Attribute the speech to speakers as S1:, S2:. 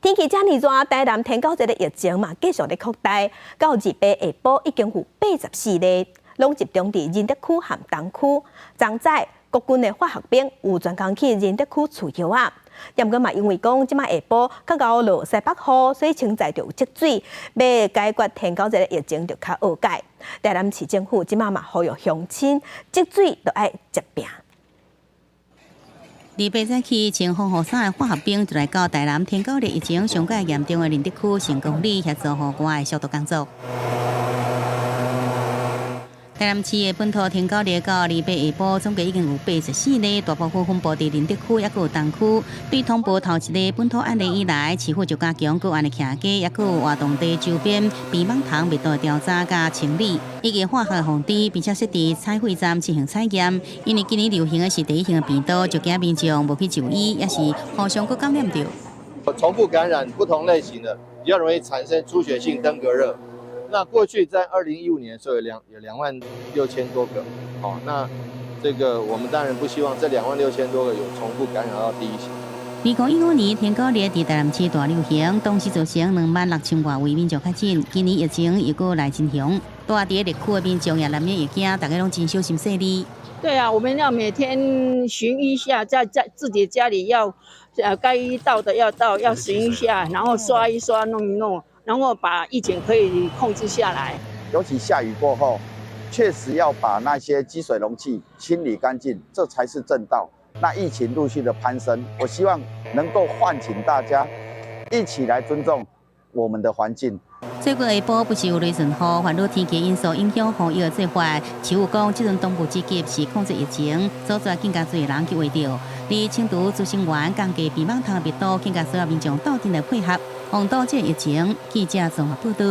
S1: 天氣遮爾熱，台南天狗節的疫情嘛繼續咧擴大，到二八下晡已經有84例，攏集中佇仁德區和東區。昨早國軍的化學兵有專工去仁德區除藥仔，毋過嘛因為講這馬下晡較𠢕落西北雨，所以清在就有積水，欲解決天狗節的疫情就較厄解。台南市政府這馬嘛呼籲鄉親積水就愛捷拚。
S2: 二八早起，穿防護衫的化學兵就來到台南天狗日疫情上蓋嚴重的仁德區成功里協助戶外消毒工作。台南市的本土天狗日到二八下晡，總計已經有84例，大部分分布佇仁德區，抑閣有東區。對通報頭一個本土案例以來，市府就加強個案的徛家，抑閣有活動地周邊避蠓蟲密度調查佮清理，以及化學防治，並且設置採血站進行採驗。因為今年流行的是地域性的病毒，就驚民眾無去就醫，抑是互相閣感染著。
S3: 重複感染不同類型的，比較容易產生出血性登革熱。那過去在2015年的時候有26,000多個，哦，那這個我們當然不希望這26,000多個有重複感染到第一型。
S2: 2015年天狗日佇台南市大流行，當時造成26,000外位民眾確診。今年疫情又閣來真凶，住佇熱區的民眾也難免會驚，大家攏真小心細膩。
S4: 對啊，我們要每天巡一下，在自己家裡要，該倒的要倒，要巡一下，然後刷一刷，弄一弄。然後把疫情可以控制下來。
S5: 尤其下雨過後，確實要把那些積水容器清理乾淨，這才是正道。那疫情陸續的攀升，我希望能夠喚醒大家一起來尊重我們的環境。
S2: 最近下晡不時有雷陣雨，煩惱天氣因素影響防疫的做法。市府講，這陣當務之急是控制疫情，阻絕更加濟人去患著。而清除孳生源、降低避蠓蟲密度，更加需要民眾鬥陣來配合，防堵這個疫情。記者綜合報道。